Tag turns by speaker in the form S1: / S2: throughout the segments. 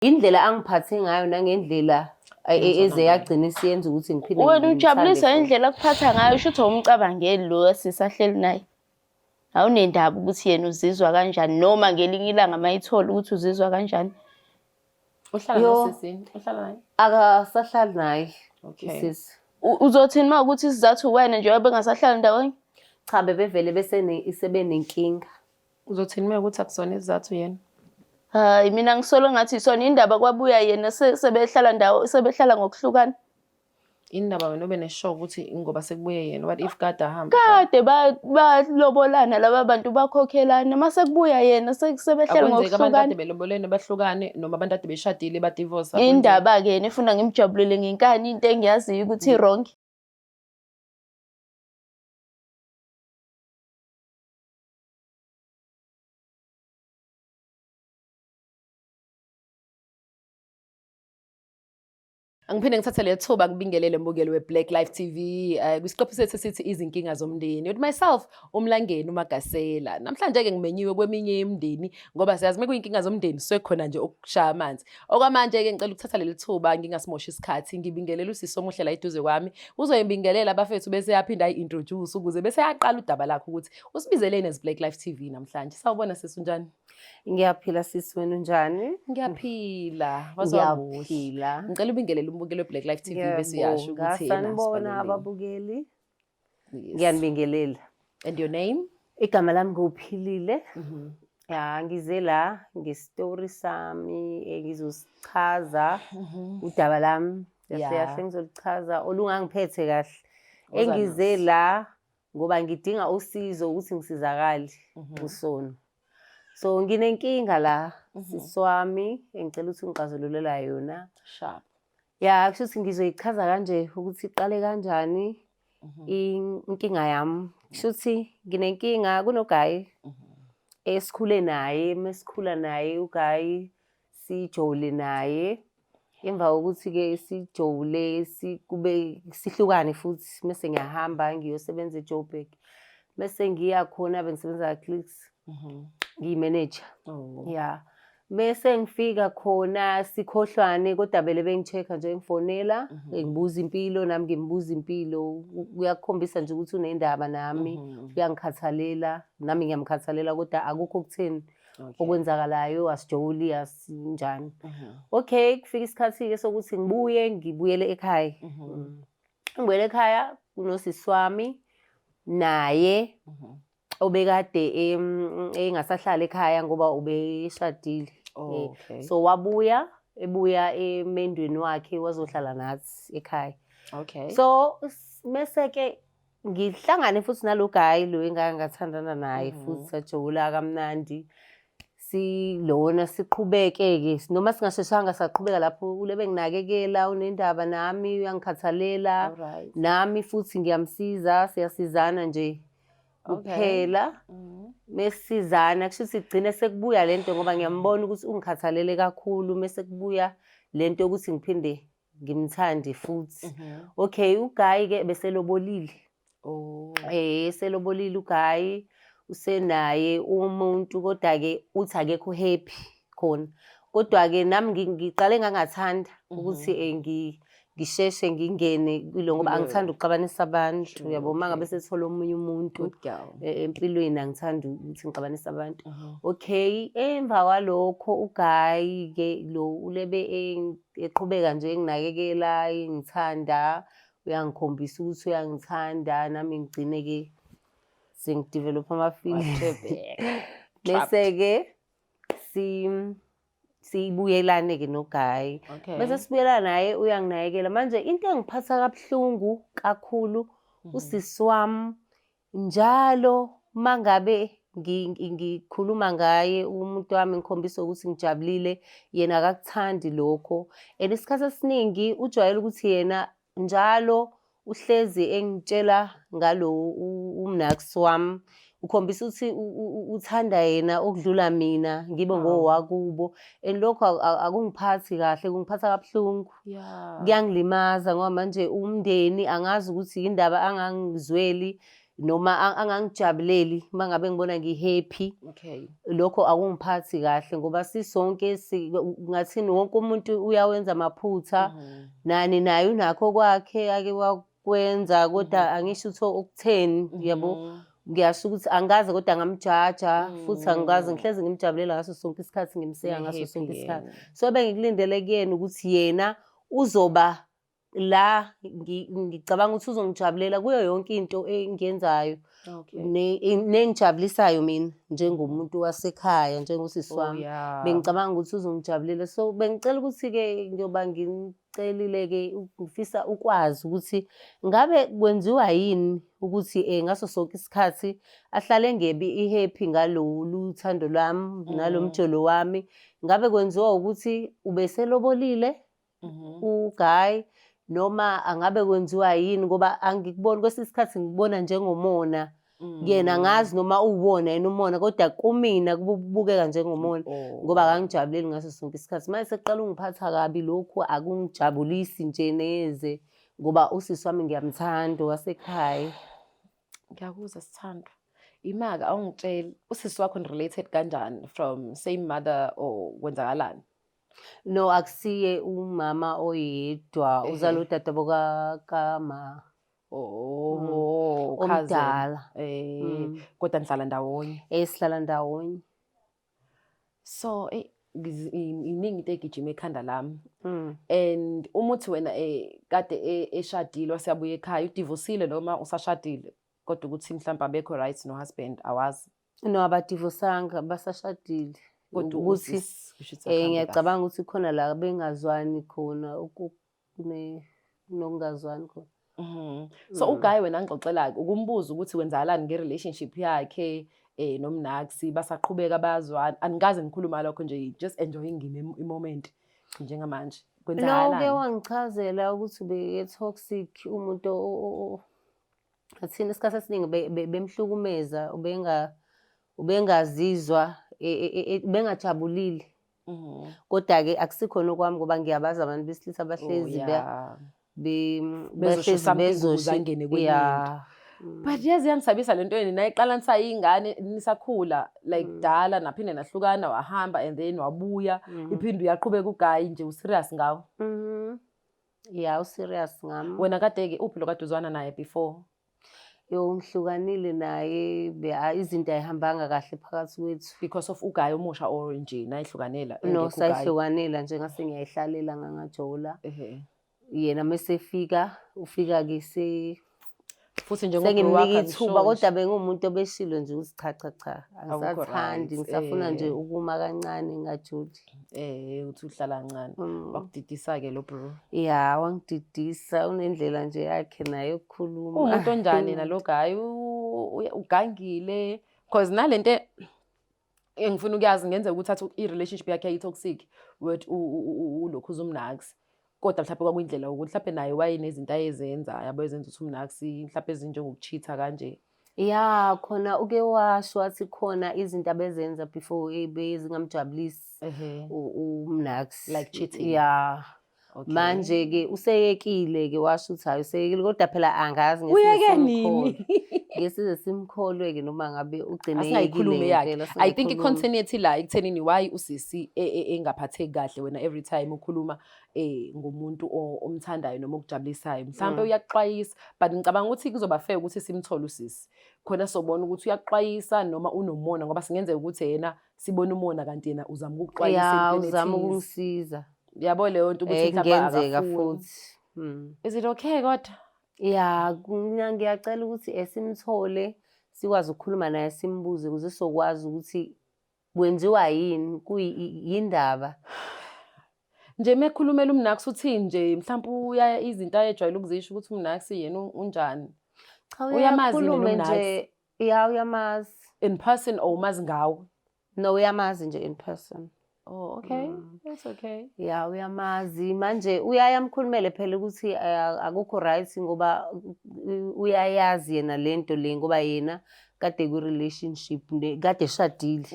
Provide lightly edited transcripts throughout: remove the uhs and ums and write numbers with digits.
S1: Indlela angiphathe ngayo nangendlela eze yagcina isiyenza ukuthi ngiphinde
S2: Wena ujabulisa
S1: ngimthande futhi.
S2: indlela akuphatha ngayo, shuthi awumcabangeli lo esisahleli naye. Awunendaba ukuthi yena uzizwa kanjani noma ngelinye ilanga mayithola ukuthi uzizwa kanjani.
S3: Uhlala
S1: Yo.
S3: nosisi? Uhlala naye?
S1: Akasahlali naye
S3: Okay.
S1: usisi.
S2: Uzothini uma ukuthi isizathu wena njengoba bengasahlali ndawonye?
S1: Cha bebevele besene sebenenkinga.
S3: Uzothini uma ukuthi akusona isizathu yena?
S2: Hayi mina ngisola ngathi isona indaba kwabuya yena sebehlala ndawo sebehlala ngokuhlukana.
S3: Indaba wena ube nesure ukuthi ngoba sekubuye yena. What if kade ahamba?
S2: Kade balobolana laba bantu bakhokhelana mase kubuya yena sebehlala
S3: Akwenzeki abantu
S2: ngokuhlukana.
S3: kade belobolene bahlukane noma abantu kade beshadile badivorce.
S2: Indaba-ke yena efuna ngimjabulele ngenkani into engiyaziyo ukuthi i-wrong.
S3: Angiphinde ngithathe le thuba ngibingelele mbukeli we-Black Life TV kwisiqephu sethu esithi izinkinga zomndeni. With myself uMlangeni uMagasela. Namhlanje-ke ngimenyiwe kweminye imindeni ngoba siyazi uma kuyinkinga zomndeni suke khona nje okushaya amanzi. Okwamanje-ke ngicela ukuthatha leli thuba ngingasimoshi isikhathi ngibingelele usisi omuhle la eduze kwami. Uzoyibingelela abafethu bese yaphinda ayi-introduce ukuze bese yaqala udaba lakhe ukuthi usibizeleni as Black Life TV namhlanje. Sawubona sisi, unjani?
S1: Ngiyaphila sisi, wena unjani?
S3: Ngiyaphila. Waze wamuhle.
S1: Ngiyaphila.
S3: Ngicela ubingelele umbukeli we-Black Life TV bese uyasho
S1: Ngiyabonga.
S3: ukuthi yena
S1: Sanibona
S3: sibalulekile.
S1: ababukeli.
S3: Yes.
S1: Ngiyanibingelela.
S3: And your name?
S1: Igama lami nguPhilile. Ya, ngize la ngestori sami engizosichaza udaba lami. Kahle kahle ngizolichaza olungangiphethe kahle.
S3: Woza
S1: Engize
S3: naso.
S1: la ngoba ngidinga usizo ukuthi ngisizakale kusona. So nginenkinga la sisi wami engicela ukuthi ungixazululela yona.
S3: Sharp.
S1: Ya, kusho ukuthi ngizoyichaza kanje ukuthi iqale kanjani inkinga yami. Kusho ukuthi nginenkinga kunogayi esikhule naye, mesikhula naye ugayi sijole naye. Emva kokuthi-ke sijole kube sihlukane futhi mese ngiyahamba ngiyosebenza eJoburg. Mese ngiya khona bengisebenza ka-Clicks ngiyi-manager. Ya. Mese ngifika khona sikhohlwane kodwa vele bengi-check-a nje ngifonela ngibuza impilo nami ngimbuza impilo. Uyakukhombisa nje ukuthi unendaba nami, uyangikhathalela nami ngiyamkhathalela kodwa akukho okutheni okwenzakalayo, asijoli asinjani. Okay, kufika isikhathi-ke sokuthi ngibuye ngibuyele ekhaya. Ngibuyele ekhaya kunosisi wami naye obekade engasahlali ekhaya ngoba ubeshadile. So wabuya ebuya emendweni wakhe wazohlala nathi ekhaya. So mese-ke ngihlangane futhi nalo guy lo engake ngathandana naye futhi sajabula kamnandi. Silona siqhubeke-ke noma singasheshanga saqhubeka lapho ulebe nginakekela unendaba nami uyangikhathalela nami futhi ngiyamsiza siyasizana nje kuphela. Mesizana kusho ukuthi kugcine sekubuya lento ngoba ngiyambona ukuthi ungikhathalele kakhulu mese kubuya lento yokuthi ngiphinde ngimthande futhi. Okay, uGuy-ke beselobolile. Selobolile uGuy, usenaye umuntu kodwa-ke uthi akekho happy khona. Kodwa-ke nami ngiqale ngangathanda ukuthi ngisheshe ngingene kulo ngoba angithandi ukuxabanisa abantu, uyabo uma ngabe sethola omunye umuntu empilweni angithandi ukuthi ngixabanise abantu. Okay, emva kwalokho uGuy-ke lo ulebe eqhubeka nje enginakekela, engithanda, uyangikhombisa ukuthi uyangithanda nami ngigcine-ke sengidevelop ama-feelings. Bese-ke sibuyelane-ke noGuy. Bese sibuyelana naye uyanginakekela. Manje into engiphatha kabuhlungu kakhulu usisi wami njalo mangabe ngikhuluma ngaye umuntu wami ngikhombisa ukuthi ngijabulile yena akakuthandi lokho. And isikhathi esiningi ujwayele ukuthi yena njalo uhlezi engitshela ngalo umnax wami, ukhombisa ukuthi uthanda yena okudlula mina ngibe ngowakubo. And lokho akungiphathi kahle, kungiphatha kabuhlungu. Kuyangilimaza ngoba manje umndeni angazi ukuthi yindaba angangizweli. Noma angangijabuleli uma ngabe ngibona ngi-happy. Lokho akungiphathi kahle ngoba sisonke ngathini wonke umuntu uyawenza amaphutha. Nani naye unakho kwakhe ake wakwenza, kodwa angisho ukuthi okutheni, yabo. Ngiyasho ukuthi angikaze kodwa ngamjaja, futhi angikaze, ngihlezi ngimjabulela ngaso sonke isikhathi, ngimseka ngaso
S3: Ngi-happy
S1: sonke isikhathi.
S3: Yena.
S1: So bengikulindele kuyena ukuthi yena uzoba la, ngicabanga ukuthi uzongijabulela kuyo yonke into engiyenzayo nengijabulisayo mina njengomuntu wasekhaya, njengosisi wami. Bengicabanga ukuthi uzongijabulela, so bengicela ukuthi-ke, njengoba nginicelile-ke, ngifisa ukwazi ukuthi ngabe kwenziwa yini ukuthi ngaso sonke isikhathi ahlale engebi i-happy ngalolu thando lwami nalo mjolo wami. Ngabe kwenziwa ukuthi ubeselobolile uGuy, noma angabe kwenziwa yini? Ngoba angikuboni, kwesinye isikhathi ngikubona njengomona kuyena. Angazi noma uwona yena umona, kodwa kumina kubukeka njengomona ngoba akangijabuleli ngaso sonke isikhathi. Manje sekuqala ungiphatha kabi, lokhu akungijabulisi nje neze, ngoba usisi wami ngiyamthanda, wasekhaya.
S3: Ngiyakuzwa, sithandwa. Imaka awungitsheli, usisi wakho related kanjani, from same mother or kwenzakalani?
S1: No, akusiye umama oyedwa, uzala udadewabo kama.
S3: Oh, cousin.
S1: Omdala.
S3: Kodwa nihlala ndawonye?
S1: Esihlala ndawonye.
S3: So iningi into egijima ekhanda lami. And uma uthi wena kade eshadile wasiyabuya ekhaya, udivosile noma usashadile? Kodwa ukuthi mhlawumbe abekho right no husband, awazi.
S1: No, abadivosanga, basashadile.
S3: Kodwa
S1: ukuthi
S3: usisi, kusho ukuthi akuhambi kahle.
S1: Ngiyacabanga ukuthi khona la bengazwani khona, kunokungazwani khona.
S3: So uGuy wena ngixoxela ukumbuza ukuthi kwenzakalani nge-relationship yakhe noMnaxi, basaqhubeka bayazwana? Anikaze nikhuluma lokho nje, just enjoying i-moment njengamanje?
S1: No,
S3: Kwenzakalani?
S1: uke wangichazela ukuthi ubeke-toxic umuntu athini, isikhathi esiningi bemhlukumeza, ubengazizwa bengajabulile. Kodwa-ke akusikhona okwami ngoba ngiyabazi abantu besilisa bahlezi
S3: Bezosho
S1: bahlezi
S3: something ukuze
S1: bezosho
S3: angene kwenye into. But yazi iyangisabisa le nto yeni, nayiqala nisayingane, nisakhula, like dala naphinde nahlukana, wahamba and then wabuya, iphinde uyaqhubeka uGuy nje, userious ngawo?
S1: Ya, userious ngami.
S3: Wena kade-ke uphi lo kade uzwana naye before?
S1: Yo, ngihlukanile naye, izinto ayihambanga kahle phakathi kwethu.
S3: Because of uGuy omusha or nje nayihlukanela
S1: No,
S3: engekho uGuy?
S1: Sayihlukanela nje, ngase ngiyayihlalela ngangajola. Yena mesefika, ufika-ke se
S3: Futhi njengo bro
S1: sengimnika
S3: wakho
S1: ithuba,
S3: angisho
S1: kodwa
S3: nje.
S1: bengumuntu obeshilo nje ukuthi cha cha cha,
S3: Akukho
S1: angisathandi,
S3: right,
S1: ngisafuna nje ukuma kancane ngingajoli.
S3: Uthi uhlala kancane. Wakudidisa-ke lo bro.
S1: Ya, wangididisa, unendlela nje yakhe naye yokukhuluma.
S3: Uwumuntu onjani nalo guy? Ugangile? Because nalento engifuna ukuyazi, ngenzeka ukuthi athi i-relationship yakhe yayi-toxic with ulokhu uMnax. Kodwa mhlawumbe kwakuyindlela ukuthi mhlawumbe naye wayenezinto ayezenza, yabo, ezenza ukuthi uMnax mhlawumbe ezinjengokucheat-a kanje.
S1: Ya, khona uke washo wathi khona izinto abezenza before bezingamjabulisi uMnax.
S3: Like cheating.
S1: Ya. Manje-ke useyekile-ke, washo ukuthi hhayi useyekile, kodwa phela angazi ngeke size
S3: Uyeke
S1: simkholwe.
S3: nini?
S1: Ngeke size simkholwe-ke noma ngabe ugcine
S3: Asingayikhulumi
S1: eyekile
S3: yakhe.
S1: ngempela,
S3: I think
S1: singayikhulumi.
S3: I-concern yethu la ekuthenini why usisi engaphatheki kahle wena every time ukhuluma ngomuntu omthandayo noma okujabulisayo. Mhlawumbe uyakuxwayisa, but ngicabanga ukuthi kuzoba fair ukuthi simthole usisi. Khona sobona ukuthi uyakuxwayisa noma unomona, ngoba singenzeka ukuthi yena sibone umona kanti yena uzama ukukuxwayisa
S1: Ya,
S3: entweni
S1: uzama
S3: ethize.
S1: ukungisiza.
S3: Yabo leyo nto ukuthi mhlawumbe
S1: Kungenzeka
S3: akafuni.
S1: futhi.
S3: Is it okay kodwa?
S1: Ya, mina ngiyacela ukuthi simthole, sikwazi ukukhuluma naye, simbuze ukuze sizokwazi ukuthi kwenziwa yini, kuyindaba.
S3: Nje mekhulumela uMnax uthini nje, mhlawumbe uya izinto ayejwayele ukuzisho ukuthi uMnax yena unjani?
S1: Cha,
S3: Uyamazi yini
S1: uyakhulume
S3: uMnax?
S1: nje, ya, uyamazi.
S3: In person or umazi ngawe?
S1: No, uyamazi nje in person.
S3: Oh, okay. That's okay.
S1: Ya, uyamazi. Manje uyaya amkhulumele phela ukuthi akukho right, ngoba uyayazi yena lento le, ngoba yena kade kwi-relationship kade eshadile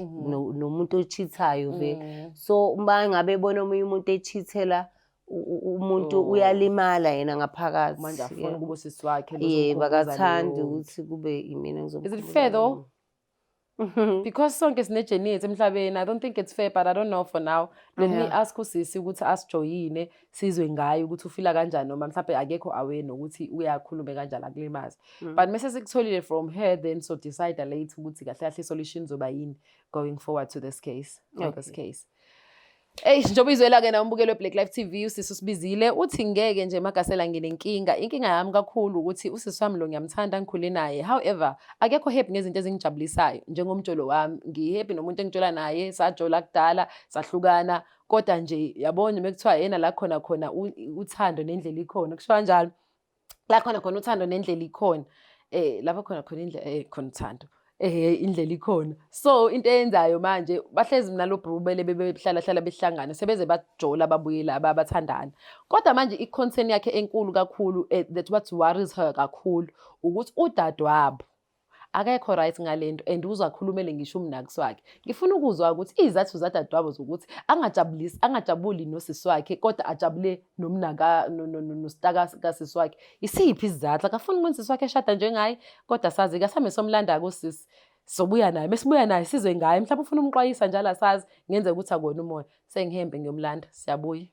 S1: nomuntu ocheat-ayo vele. So uma ngabe ebona omunye umuntu echeat-ela Umuntu
S3: Oh.
S1: uyalimala yena ngaphakathi.
S3: Manje afuna ukuba usisi wakhe lo
S1: Yebo,
S3: ozomkhumbuza
S1: akathandi
S3: leyo.
S1: ukuthi kube imina
S3: Is it fair though? Because sonke sine-journey yethu emhlabeni. I don't think it's fair, but I don't know for now. Let me ask usisi ukuthi asijoyine sizwe ngaye ukuthi ufila kanjani noma mhlawumbe akekho aware nokuthi uyakhulume kanjani akulimaze. But mase sikutholile from her then so decide later ukuthi kahle kahle i-solution izoba yini going forward to this case, on this case. Eyi, njengoba izwela-ke na umbukeli we-Black Life TV, usisi usibizile uthi ngeke nje Magasela nginenkinga. Inkinga yami kakhulu ukuthi usisi wami lo ngiyamthanda ngikhule naye. However, akekho happy ngezinto ezingijabulisayo njengomjolo wami. Ngi-happy nomuntu engijola naye, sajola kudala, sahlukana. Kodwa nje yabona uma kuthiwa yena la khona khona uthando nendlela ikhona. Kusho kanjalo. La khona khona uthando nendlela ikhona. Lapho khona khona indlela khona uthando. Indlela ikhona. So into eyenzayo manje bahlezi nalo bro bele behlala hlala behlangana sebeze bajola babuyela abathandana. Kodwa manje i-concern yakhe enkulu kakhulu that what worries her kakhulu ukuthi udadewabo akekho right ngalento and uzakhulumele ngisho umnaksi wakhe. Ngifuna ukuzwa ukuthi izathu zadadewabo zokuthi angajabulisi angajabuli nosisi wakhe kodwa ajabule nomnaka nostaka kasisi wakhe. Isiphi isizathu? Akafuni ukubona usisi wakhe eshada njengaye kodwa sazi kasame somlanda kusisi. Sobuya naye, mesibuya naye sizwe ngaye. Mhlawumbe ufuna umxwayisa njalo asazi, ngenzeka ukuthi akona umoya. Sengihembe ngiyomlanda, siyabuya.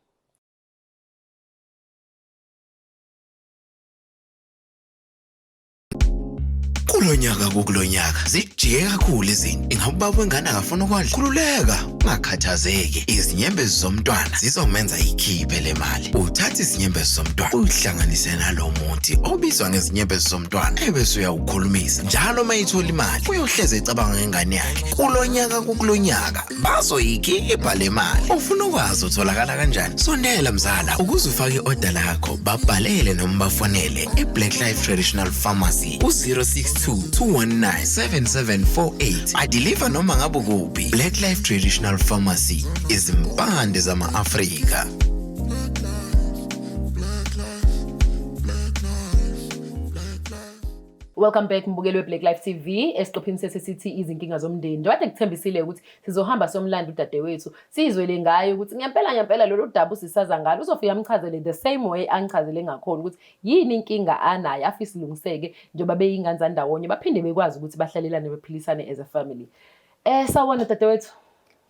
S4: Kulonyaka kukulonyaka zijike kakhulu izinto. Ingabe ubaba wengane akafuna ukondla? Khululeka, ungakhathazeki. Izinyembezi zomntwana zizomenza ikhiphe le mali. Uthatha izinyembezi zomntwana uyihlanganise nalo muthi obizwa ngezinyembezi zomntwana ebese uyawukhulumisa. Njalo uma ethola imali uyohleze ecabanga ngengane yakhe. Kulonyaka kukulonyaka bazoyikhipha le mali. Ufuna ukwazi utholakala kanjani? Sondela mzala ukuze ufake i-oda lakho, babhalele noma bafonele e-Black Life Traditional Pharmacy ku-062 219 7748. Adiliva noma ngabe kuphi. Black Life Traditional Pharmacy, izimpande zama-Afrika.
S3: Welcome back mbukeli we-Black Life TV esiqephini sesisithi izinkinga zomndeni. Njengoba kuthembisile ukuthi sizohamba siyomlanda udadewethu sizwele ngaye ukuthi ngempela ngempela lolu daba usisaza ngalo uzofika amchazele the same way angichazele ngakhona ukuthi yini inkinga anayo afise ilungiseke njengoba beyingane zandawonye baphinde bekwazi ukuthi bahlalelane bephilisane as a family. Sawubona dadewethu.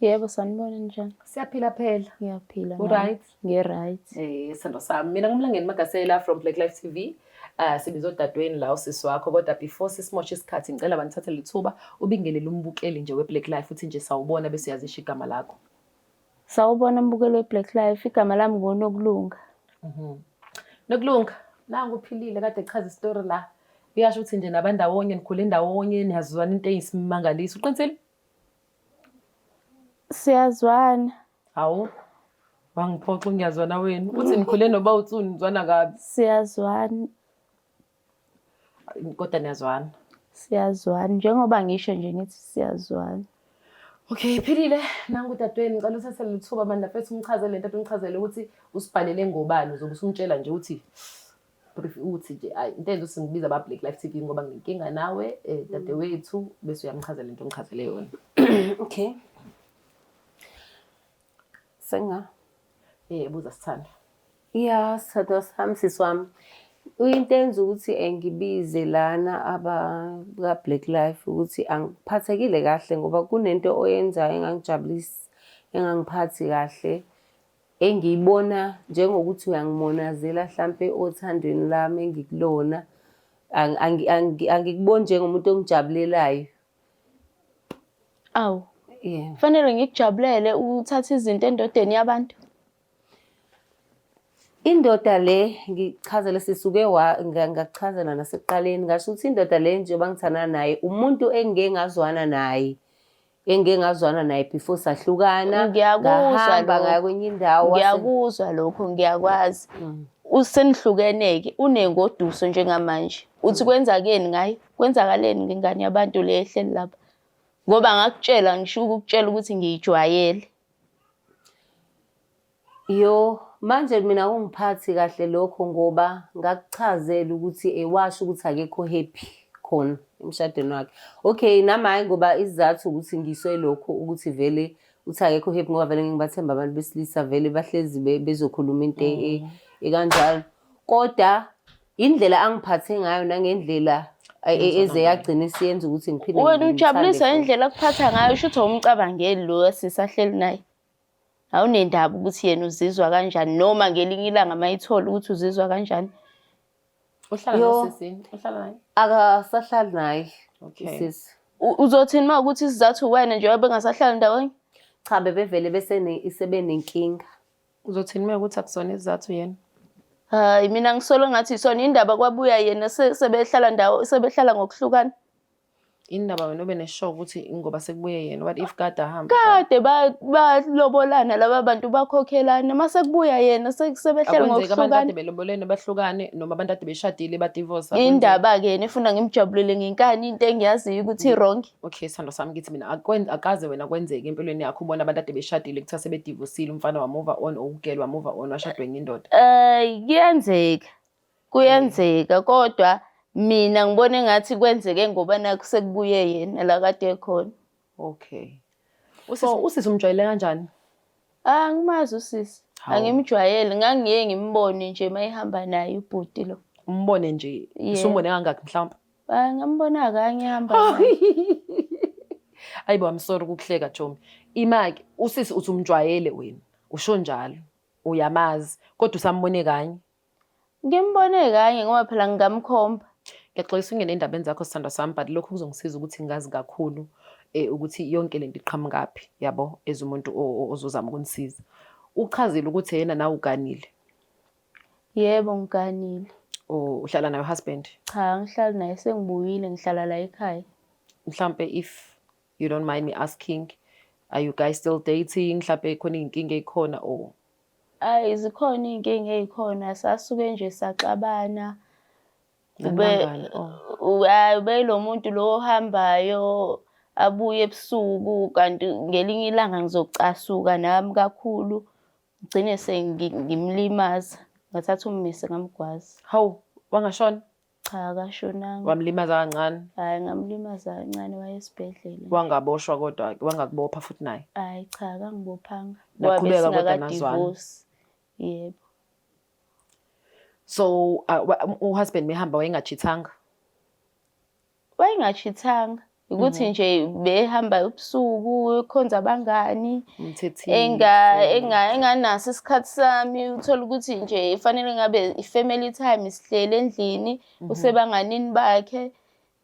S2: Yebo, sanibona njani?
S3: Siyaphila phela.
S2: Ngiyaphila.
S3: U-right?
S2: Ngi-right.
S3: Sithando sami. Mina ngumlangeni Magasela from Black Life TV. Sibiza odadweni la usisi wakho kodwa before sisimoshe isikhathi ngicela banithathe lethuba ubingelele umbukeli nje we-Black Life uthi nje sawubona bese uyazisho igama lakho.
S2: Sawubona mbukeli we-Black Life, igama lami nguNokulunga.
S3: Nokulunga, nangu uphilile kade echaza isitori la. Uyasho ukuthi nje nabandawonye nikhule ndawonye niyazwana into eyisimangaliso. Uqinisile?
S2: Siyazwana.
S3: Hawu. Wangiphoxa ngiyazwana wena. Uthi nikhule noba uthi nizwana kabi.
S2: Siyazwana.
S3: Kodwa niyazwana.
S2: Siyazwana. Njengoba ngisho nje ngithi siyazwana.
S3: Okay, philile. Nangu dadweni ngicela uthathe lethuba manje mfethu umchazele lento umchazele ukuthi usibhalele ngobani uzobe usumtshela nje uthi brief uthi nje ayi into enza ukuthi ngibiza ba Black Life TV ngoba nginenkinga nawe dadewethu bese uyamchazela into omchazele yona.
S1: Okay. Senga.
S3: Buza sithando.
S1: Ya, sithandwa sami, sisi wami. Into enza ukuthi ngibize lana aba Black Life ukuthi angiphathekile kahle ngoba kunento oyenzayo engangijabulisi, engangiphathi kahle, engiyibona njengokuthi uyangimonazela hlampe othandweni lami engikulona. Angikuboni njengomuntu ongijabulelayo.
S2: Awu.
S1: Yeah.
S2: Fanele ngikujabulele uthatha izinto endodeni yabantu.
S1: Indoda le ngichazele sisuke ngachazela nasekuqaleni ngasho ukuthi indoda le njengoba ngithandana naye umuntu engike ngazwana naye engike ngazwana naye before sahlukana
S2: Ngiyakuzwa
S1: ngahamba
S2: lokho.
S1: ngaya kwenye indawo
S2: Ngiyakuzwa lokho ngiyakwazi. Usenihlukene-ke unengoduso njengamanje. Uthi kwenzakeni ngaye? Kwenzakaleni ngengane yabantu le ehleli lapha? Ngoba ngakutshela ngisho ukukutshela ukuthi ngiyijwayele.
S1: Yo, manje mina akungiphathi kahle lokho ngoba ngakuchazela ukuthi ewasho ukuthi akekho happy khona emshadweni wakhe. Okay, nami hhayi ngoba isizathu ukuthi ngiswe lokho ukuthi vele Uthi akekho happy ngoba vele ngibathemba abantu besilisa vele bahlezi bezokhuluma into ekanjalo. Kodwa indlela angiphathe ngayo nangendlela eze yagcina isiyenza ukuthi ngiphinde
S2: Wena
S1: ngimthande
S2: ujabuliswa
S1: futhi.
S2: indlela akuphatha ngayo, shuthi awumcabangeli lo sisahleli naye. Awunendaba ukuthi yena uzizwa kanjani noma ngelinye ilanga mayithola ukuthi uzizwa kanjani.
S3: Uhlala
S1: Yo.
S3: nosisi? Uhlala naye?
S1: Akasahlali naye
S3: Okay.
S1: usisi.
S2: Uzothini uma ukuthi isizathu wena njengoba bengasahlali ndawonye?
S1: Cha bebevele besene sebenenkinga.
S3: Uzothini uma ukuthi akusona isizathu yena?
S2: Hayi mina ngisola ngathi isona indaba kwabuya yena sebehlala ndawo sebehlala ngokuhlukana.
S3: Indaba wena ube nesure ukuthi ingoba sekubuye yena. What if kade ahamba?
S2: Kade balobolana laba bantu bakhokhelana mase kubuya yena sebehlala
S3: Akwenzeki abantu
S2: ngokuhlukana.
S3: kade belobolene bahlukane noma abantu kade beshadile badivorce.
S2: Indaba-ke yena efuna ngimjabulele ngenkani into engiyaziyo ukuthi i-wrong.
S3: Okay, sithando sami ngithi mina akaze wena kwenzeke empilweni yakho ubona abantu kade beshadile kuthiwa sebedivosile umfana wamove on or ugirl wamove on washadwa enye indoda.
S2: Kuyenzeka. Kuyenzeka kodwa mina ngibona engathi kwenzeke ngoba nakhu sekubuye yena la kade ekhona.
S3: Okay. So usisi umjwayele kanjani?
S2: Angimazi usisi.
S3: Hawu.
S2: Angimjwayele, ngangiye ngimbone nje mayehamba naye ubhuti lo.
S3: Umbone nje,
S2: Yebo.
S3: usumbone kangaki mhlawumbe?
S2: Ah, ngambona kanye ehamba naye.
S3: Ayibo, I'm sorry ukukuhleka Chomi. Ima-ke usisi uthi umjwayele wena, usho njalo, uyamazi kodwa usambone kanye.
S2: Ngimbone kanye ngoba phela ngingamkhomba.
S3: Ngiyaxolisa ungene endabeni zakho sithandwa sami but lokhu kuzongisiza ukuthi ngazi kakhulu ukuthi yonke lento iqhamukaphi yabo as umuntu ozozama ukunisiza. Uchazile ukuthi yena nawe uganile.
S2: Yebo ngiganile.
S3: Oh, uhlala nayo husband?
S2: Cha, angihlali naye sengibuyile ngihlala la ekhaya.
S3: Mhlambe if you don't mind me asking, are you guys still dating? Mhlambe khona inkinga ekhona or
S2: Ayi zikhona iy'nkinga ey'khona sasuke nje saxabana.
S3: Nanibangani? Oh.
S2: Hhayi ubeyilo muntu lo ohambayo abuye ebusuku kanti ngelinye ilanga ngizocasuka nami kakhulu ngigcine sengimlimaza ngathatha ummese ngamgwaza.
S3: Hawu, wangashona?
S2: Cha akashonanga.
S3: Wamlimaza kancane?
S2: Hhayi ngamlimaza kancane wayesibhedlela.
S3: Wangaboshwa kodwa wangakubopha futhi naye?
S2: Hhayi cha akangibophanga.
S3: Naqhubeka kodwa nazwana?
S2: Singaka-divorce. Yebo.
S3: So uhusband mehamba wayengachithanga?
S2: Wayengachithanga. Ukuthi nje behamba ebusuku ekhonza abangani.
S3: Umthethile.
S2: Enganaso isikhathi sami uthola ukuthi nje fanele ngabe i-family time sihlele endlini usebanganini bakhe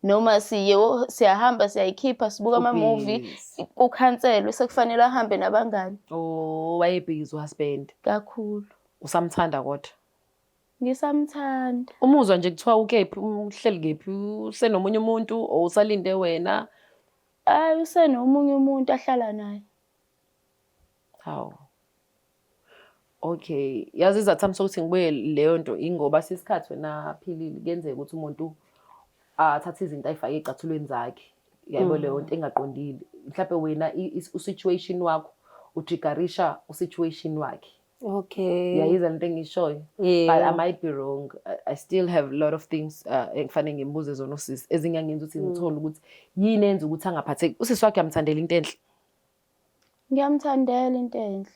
S2: noma siye siyahamba siyayikhipha sibuka ama-movie
S3: Ubhizi.
S2: kukhanselwe sekufanele ahambe nabangani.
S3: Oh, wayebhizi uhusband.
S2: Kakhulu.
S3: Usamthanda kodwa?
S2: Ngisamthanda.
S3: Umuzwa nje kuthiwa ukephi, uhleli kephi, usenomunye umuntu or usalinde wena?
S2: Hayi usenomunye umuntu ahlala naye.
S3: Hawu. Okay, yazi isizathu sami sokuthi ngibuye leyo nto ingoba sisikhathi wena Philile kuyenzeka ukuthi umuntu athathe izinto ayifake ey'cathulweni zakhe. Yabo leyo nto engaqondile. Mhlampe wena usituation wakho utrigarisha usituation wakhe.
S1: Okay.
S3: Uyayizwa lento engishoyo?
S1: Yeah.
S3: But I might be wrong. I still have a lot of things engifanele ngimbuze zona usisi ezingangenza ukuthi ngithole ukuthi yini enza ukuthi angaphatheki. Usisi wakhe uyamthandela into enhle.
S2: Ngiyamthandela into enhle.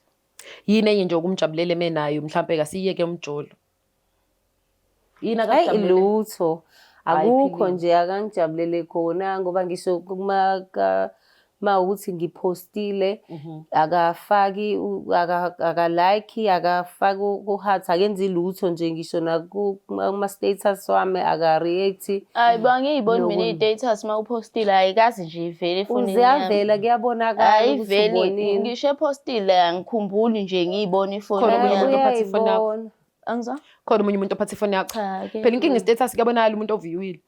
S3: Yini enye nje okumjabulele emenayo mhlampe kasiyeke umjolo. Yini
S1: Hayi
S3: akakujabulele?
S1: lutho.
S3: Hayi,
S1: Akukho
S3: Philile.
S1: nje akangijabulele khona ngoba ngisho kuma ma ukuthi ngipostile akafaki akalike akafaki ku-heart akenzi lutho nje ngisho nakuma status wami akareact.
S2: Hayi bo angiyiboni mina
S1: Nokunye.
S2: i-status uma uphostile ayikazi nje ivele efonini yami.
S1: Ziyavela kuyabonakala
S2: Hayi
S1: ukuthi
S2: vele
S1: ubonile.
S2: ngisho ephostile angikhumbuli nje ngiyibona
S3: Khona
S2: ifonini
S3: omunye umuntu
S2: yami.
S3: ophatha ifoni yakho?
S1: Uyayibona.
S2: Angizwa?
S3: Khona omunye umuntu ophatha ifoni yakho?
S2: Cha ke.
S3: Phela inkinga i-status kuyabonakala umuntu oviewile.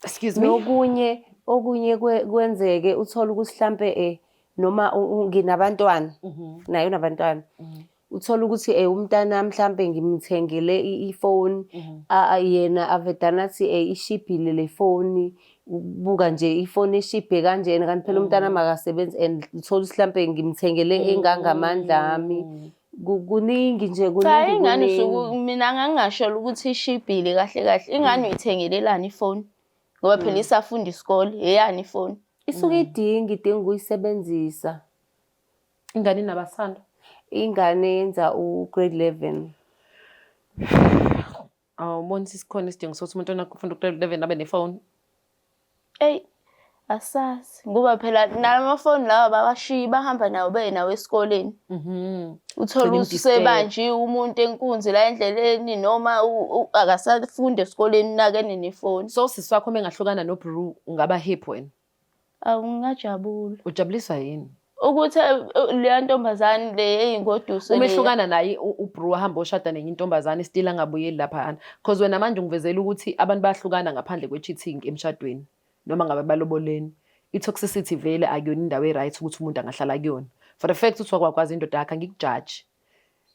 S3: Excuse me.
S1: Nokunye okunye kwenzeke uthola ukuthi mhlambe noma nginabantwana naye unabantwana. Uthola ukuthi umntana mhlambe ngimthengele ifoni yena avedana athi ishibhile le foni ubuka nje ifoni eshibhe kanjena kanti phela umntana makasebenzi and uthola ukuthi mhlambe ngimthengele engangamandla ami. Kuningi nje
S2: Cha
S1: kuningi
S2: ingane
S1: kuningi.
S2: usuku mina ngangingasholo ukuthi ishibhile kahle kahle. Ingane uyithengelelani ifoni? Ngoba phela isafunda isikole, eyani ifoni?
S1: Isuke idinga idinga ukuyisebenzisa.
S3: Ingane inabasanda?
S1: Ingane yenza u-grade 11.
S3: Awuboni sikhona isidingo sokuthi umuntu onakufunda u-grade 11 abe nefoni?
S2: Eyi, asazi ngoba phela nalamafoni lawa bawashiyi bahamba nawo beye nawo esikoleni. Uthole
S3: Gcina
S2: usebanjiwe umuntu enkunzi la endleleni noma akasafundi esikoleni nakene nefoni.
S3: So usisi wakho uma engahlukana noBru ungaba happy wena?
S2: Awu ngingajabula.
S3: Ujabuliswa yini?
S2: Ukuthi leya ntombazane le eyingoduso
S3: Uma ehlukana naye uBru ahamba oshada nenye intombazane still angabuyeli laphayana. Cause wena manje ungivezela ukuthi abantu bayahlukana ngaphandle kwe-cheating emshadweni noma ngabe baloboleni. I-toxicity vele akuyona indawo e-right ukuthi umuntu angahlala kuyona. For the fact ukuthi wakwakwazi indoda yakhe angikujaji.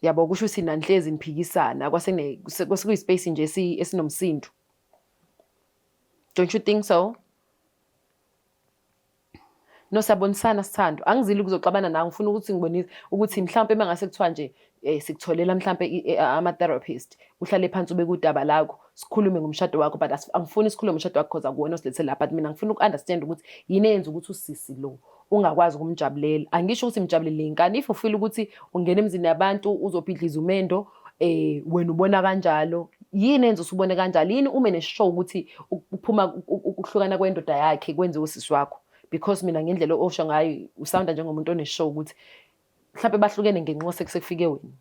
S3: Yabo kusho ukuthi nanihlezi niphikisana kwase kuyi-space nje esinomsindo. Don't you think so? No, siyabonisana sithando. Angizili ukuzoxabana nawe, ngifuna ukuthi ngibonise ukuthi mhlawumpe uma ngase kuthiwa nje sikutholela mhlawumpe ama-therapist, uhlale phansi ubeke udaba lakho, sikhulume ngomshado wakho, but angifuni sikhulume ngomshado wakho because akuwona osilethe la, but mina ngifuna uku-understand ukuthi yini eyenza ukuthi usisi lo ungakwazi ukumjabulela. Angisho ukuthi mjabulele inkani, if ufeel ukuthi ungena emzini yabantu uzobhidliza umendo, wena ubona kanjalo, yini enza usubone kanjalo? Yini ume neshow ukuthi ukuphuma ukuhlukana kwendoda yakhe kwenziwe usisi wakho? Because mina ngendlela osho ngayo usounda njengomuntu oneshow ukuthi mhlawumbe bahlukene ngenxa sekufike wena.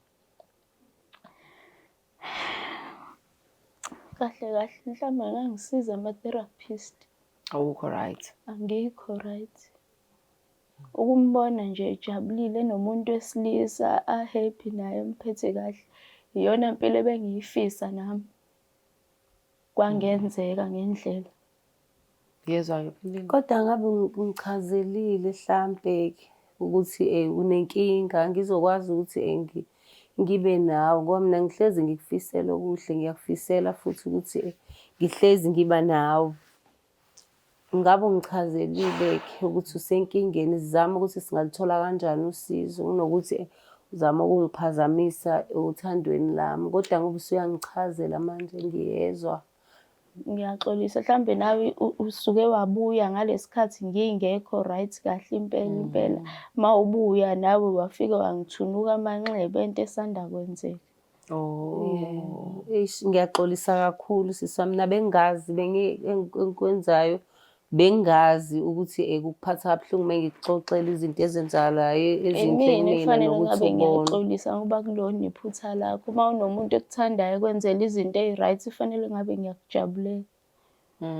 S2: Kahle kahle mhlawumbe angangisiza ama-therapist.
S3: Awukho right.
S2: Angikho right. Ukumbona nje ejabulile enomuntu wesilisa a-happy naye emphethe kahle iyona mpilo ebengiyifisa nami. Kwangenzeka ngendlela.
S3: Ngiyezwa-ke Phindile.
S1: Kodwa ngabe ungichazelile hlampe-ke ukuthi unenkinga ngizokwazi ukuthi ngibe nawe ngoba mina ngihlezi ngikufisela okuhle, ngiyakufisela futhi ukuthi ngihlezi ngiba nawe. Ngabe ungichazelile-ke ukuthi usenkingeni, sizame ukuthi singaluthola kanjani usizo kunokuthi uzame ukungiphazamisa othandweni lami. Kodwa ngoba usuyangichazela manje ngiyezwa.
S2: Ngiyaxolisa mhlambe nawe usuke wabuya ngalesikhathi ngingekho right kahle impela impela. Mawubuya nawe wafike wangithunuka amanxeba ento esanda kwenzeka.
S3: Oh.
S1: Eish ngiyaxolisa kakhulu sisi wami, mina bengingazi engikwenzayo bengingazi ukuthi kukuphatha kabuhlungu uma ngikuxoxela izinto ezenzakalayo ezinhle
S2: Imina
S1: kumina
S2: ekufanele
S1: nokuthi
S2: ngabe
S1: ubone.
S2: ngiyaxolisa ngoba kulona iphutha lakho. Uma unomuntu ekuthandayo ekwenzela izinto ey-right kufanele ngabe ngiyakujabulela.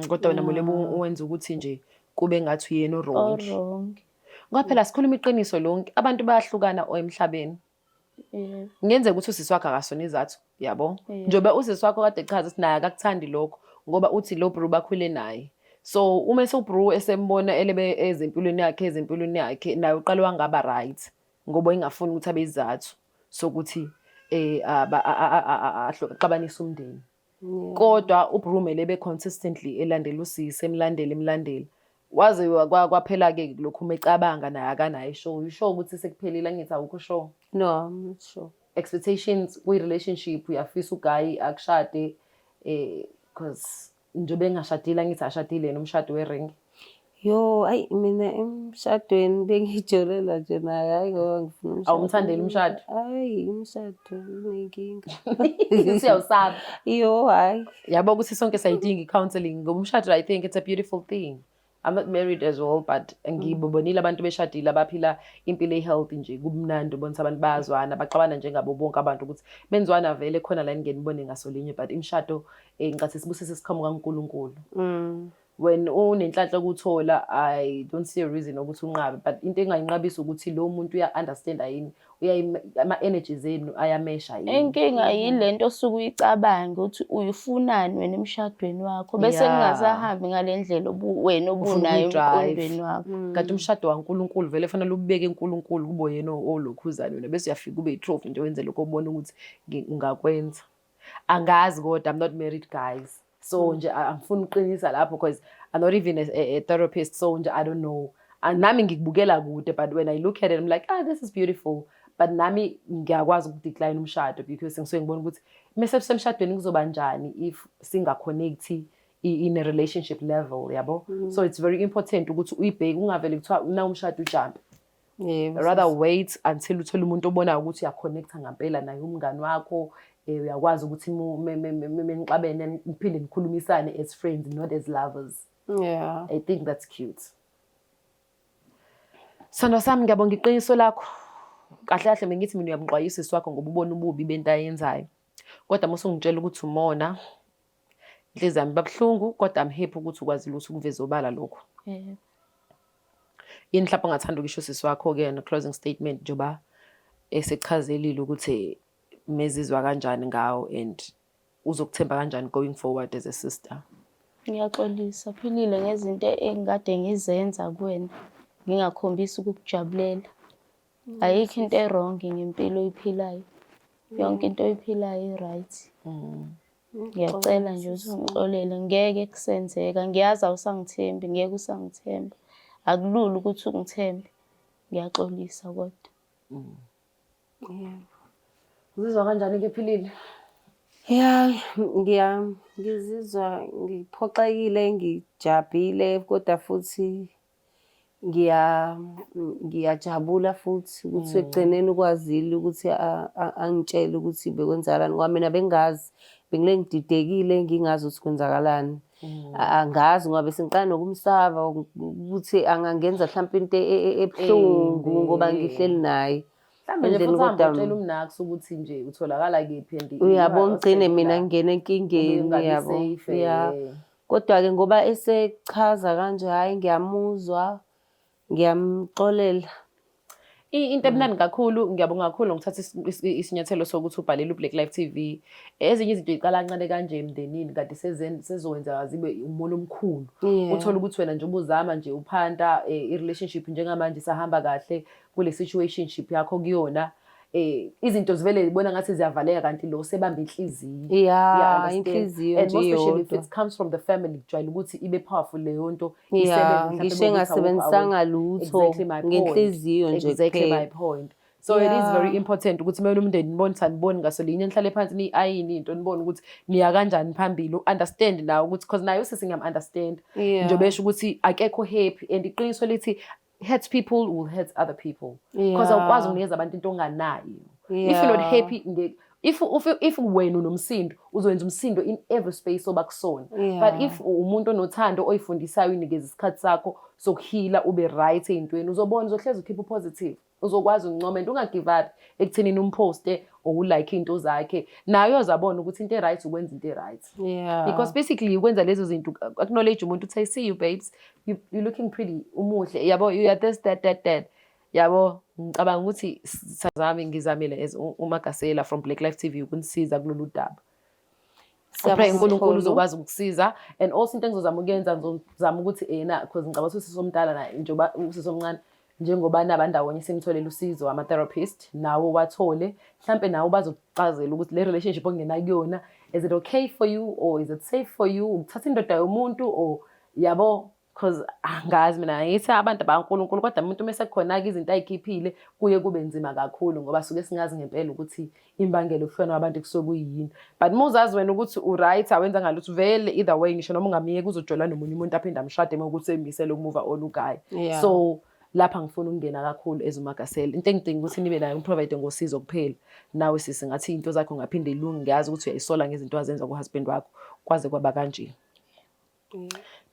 S3: Kodwa wena Molebo wenza ukuthi nje kube ngathi uyena o-wrong.
S2: O-wrong.
S3: Ngoba phela sikhuluma iqiniso lonke, abantu bayahlukana emhlabeni. Kungenzeka ukuthi usisi wakho akasona izathu, yabo. Njengoba usisi wakho kade echaza ukuthi naye akakuthandi lokho ngoba uthi lo bro bakhule naye. So uma esewubro esembona elebe ezempilweni yakhe ezempilweni yakhe naye uqale wangaba right ngoba engafuni ukuthi abe izathu sokuthi axabanise umndeni. Kodwa uBrume lebe consistently elandela usisi emlandela emlandela waze kwaphela-ke lokhu uma ecabanga naye akanayo ishow. You sure ukuthi sekuphelile? Angithi awukho sure?
S1: No, I'm not sure.
S3: Expectations kwi-relationship uyafisa uguy akushade cause njengoba engashadile angithi ashadile yena umshado we-ring.
S1: Yo, ayi mina emshadweni bengijolela nje naye, hayi ngoba ngifuna umshado.
S3: Awumthandeli umshado?
S1: Hayi, umshado unenkinga.
S3: Usiyawusaba.
S1: Yo, hayi.
S3: Yabo ukuthi sonke siyayidinga i-counselling ngoba umshado I think it's a beautiful thing. I'm not married as well but ngibonile abantu beshadile abaphila impilo e-healthy nje kumnandi ubonisa abantu bayazwana baxabana njengabo bonke abantu ukuthi benzwana vele khona la ngingenibone ngasolinye but imishado ngicathi sibusise siqhamuka kuNkulunkulu. When unenhlanhla ukuthola I don't see a reason ukuthi unqabe but into engayinqabisa ukuthi lo muntu uya understand yini ama energies enu ayamesha yini.
S2: Inkinga yilento osuke uyicabanga ukuthi uyifunani wena emshadweni wakho bese kungasahambi ngalendlela wena obunayo emqondweni wakho.
S3: Kanti umshado waNkulunkulu vele fanele ubeke uNkulunkulu kubo yena olokhuzana wena bese uyafika ube yitrophy nje wenze lokho obona ukuthi ungakwenza. Angazi kodwa I'm not married guys. So nje angifuni ukuqinisa lapho because I'm not even a therapist so nje I don't know. Nami ngikubukela kude but when I look at it I'm like this is beautiful but nami ngiyakwazi ukudecline umshado because ngisuke ngibona ukuthi mase semshadweni kuzoba njani if singaconnecti in a relationship level yabo. So it's very important ukuthi uyibheke ungavele kuthiwa na umshado ujump.
S1: Yebo.
S3: Rather wait until uthole umuntu obonayo ukuthi uyaconnecta ngampela naye, umngani wakho, uyakwazi ukuthi menixabene niphinde nikhulumisane as friends, not as lovers. I think that's cute. Sithandwa sami, ngiyabonga iqiniso lakho. Kahle kahle bengithi mina uyamxwayisa usisi wakho ngoba ubona ububi bento ayenzayo. Kodwa uma usungitshela ukuthi umona, inhliziyo yami iba buhlungu, kodwa I'm happy ukuthi ukwazile ukuthi ukuveze obala lokhu.
S2: Yebo.
S3: Yini mhlawumbe ongathanda ukusho usisi wakho-ke no-closing statement, njengoba esechazelile ukuthi mezizwa kanjani ngawo and uzokuthemba kanjani going forward as a sister?
S2: Ngiyaxolisa, Philile, ngezinto engikade ngizenza kuwena, ngingakhombisi ukukujabulela. Ayikho into e-wrong ngempilo oyiphilayo. Yonke into oyiphilayo i-right. Ngiyacela nje ukuthi ungixolele, ngeke kusenzeka. Ngiyazi awusangithembi, ngeke usangithemba. Akulula ukuthi ungithembe. Ngiyaxolisa kodwa.
S3: Uzizwa kanjani-ke, Philile?
S1: Ya, ngizizwa ngiphoxekile, ngijabhile, kodwa futhi ngiyajabula futhi ukuthi ekugcineni ukwazile ukuthi angitshele ukuthi bekwenzakalani, ngoba mina bengingazi, bengile ngididekile, ngingazi ukuthi kwenzakalani. Angazi ngoba bese ngiqala nokumsaba ukuthi angangenza mhlawumpe into ebuhlungu ngoba ngihleli naye.
S3: Mhlawumbe nje
S1: And then
S3: futhi hamba
S1: kodwa
S3: utshela umnax ukuthi nje utholakala kephi and
S1: uyabo, ngigcine mina ngingena enkingeni,
S3: ungabi
S1: yabo.
S3: safe,
S1: Ya. Kodwa-ke ngoba esechaza kanje, hhayi, ngiyamuzwa, ngiyamxolela.
S3: Into emnandi kakhulu, ngiyabonga kakhulu ngokuthatha isinyathelo sokuthi ubhalele uBlack Life TV. Ezinye izinto yiqala kancane kanje emndenini, kanti sezowenzeka zibe umona omkhulu. Uthole ukuthi wena njengoba uzama nje uphanta i-relationship njengamanje isahamba kahle kule situationship yakho kuyona, izinto zivele zibona ngathi ziyavaleka, kanti lo sebamba inhliziyo.
S1: Ya,
S3: You understand?
S1: Inhliziyo
S3: And
S1: nje
S3: most especially if
S1: iyodwa.
S3: it comes from the family, kujwayele ukuthi ibe powerful leyo nto.
S1: Ya,
S3: Isebenze mhlawumbe
S1: ngisho
S3: ukuthi
S1: engasebenzisanga lutho,
S3: Exactly my point.
S1: ngenhliziyo nje
S3: Exactly my
S1: kuphela.
S3: point. So it is very important ukuthi kumele umndeni nibonisane, nibone ngaso linye, nihlale phansi niyi-ayini into, nibone ukuthi niya kanjani phambili, u-understand nawe ukuthi, because naye usisi ngiyam-understand njengoba esho ukuthi akekho happy, and iqiniso lithi hurt people will hurt other people, because awukwazi ukunikeza abantu into onganayo if you're not happy. If wena unomsindo, uzowenza umsindo in every space oba kusona. But if umuntu onothando, oyifundisayo, uyinikeza isikhathi sakho sokuheala, ube right ey'ntweni, uzobona uzohlezi ukhipha upositive, uzokwazi ukuncoma and ungagive up ekuthenini umposte or ulike iy'nto zakhe. Naye uyozabona ukuthi into e-right ukwenza into e-right, because basically ukwenza lezo zinto, acknowledge umuntu uthi, "I see you, babes, you're looking pretty, umuhle, yabo, you are this, that, that, that," yabo. Ngicabanga ukuthi sazami, ngizamile as uMagasela from Black Life TV ukunisiza kulolu daba. Pray uNkulunkulu
S1: Siyabonga.
S3: Uzokwazi ukukusiza. And also into engizozama ukuyenza, ngizozama ukuthi ena, because ngicabanga ukuthi usisi omdala naye, njengoba usisi omncane, njengoba nabandawonye, simtholele usizo ama-therapist nawo wathole, mhlampe nawo bazokuchazela ukuthi le relationship ongena kuyona, is it okay for you or is it safe for you ukuthatha indoda yomuntu or, yabo, because angazi mina, ngithi abantu abankulunkulu, kodwa umuntu uma sekukhona-ke izinto ayikhiphile, kuye kube nzima kakhulu, ngoba suke singazi ngempela ukuthi imbangela yokuhlukana kwabantu kusuke kuyini. But uma uzazi wena ukuthi u-right, awenza ngalutho vele, either way, ngisho noma ungamiyeka, uzojola nomunye umuntu aphinde amshade uma ukuthi emisele ukumove on uguy. So lapha ngifuna ukungena kakhulu as uMagasela, into engidinga ukuthi nibe nayo, ngiprovide ngosizo kuphela. Nawe sisi, ngathi into zakho ngaphinde ilunge. Ngiyazi ukuthi uyayisola ngezinto azenza ku-husband wakho kwaze kwaba kanje.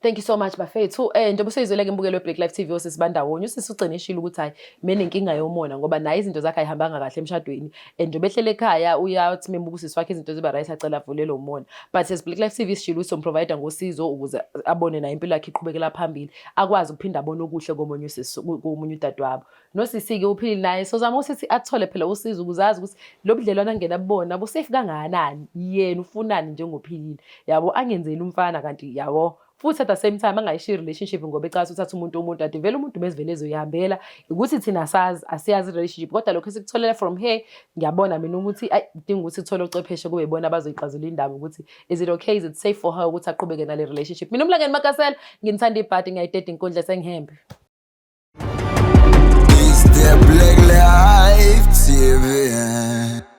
S3: Thank you so much, bafethu. Njengoba useyizwele ke imbukelo weBlack Life TV, osisi bandawonye. Usisi ugcine eshilo ukuthi hayi, mina inkinga yomona, ngoba naye izinto zakhe ayihambanga kahle emshadweni. And njengoba ehlele ekhaya, uyathi membuka usisi wakhe izinto ziba right, acela avulele umona. But as Black Life TV sishilo ukuthi somprovide ngosizo ukuze abone naye impilo yakhe iqhubekela phambili, akwazi ukuphinda abone okuhle komunye usisi, komunye udadewabo. Nosisi-ke uphilile naye, sozama ukuthi athole phela usizo ukuze azi ukuthi lo budlelwane angena kubona busafe kangakanani, yena ufunani njengophilile, yabo, angenzeli umfana kanti, yabo. Futhi at the same time angayishiyi relationship ngoba ecasa uthatha umuntu ade vele umuntu bezivele ezoyihambela, ukuthi thina sazi asiyazi i-relationship, kodwa lokho esikutholela from her, ngiyabona mina ukuthi ayi, kudinga ukuthi sithole ocwepheshe, kube yibona abazoyixazulula indaba ukuthi is it okay, is it safe for her ukuthi aqhubeke nale relationship. Mina uMlangeni Makasela, nginithanda ibhadi, ngiyayideda inkundla, sengihembe.
S4: It's the Black Life TV.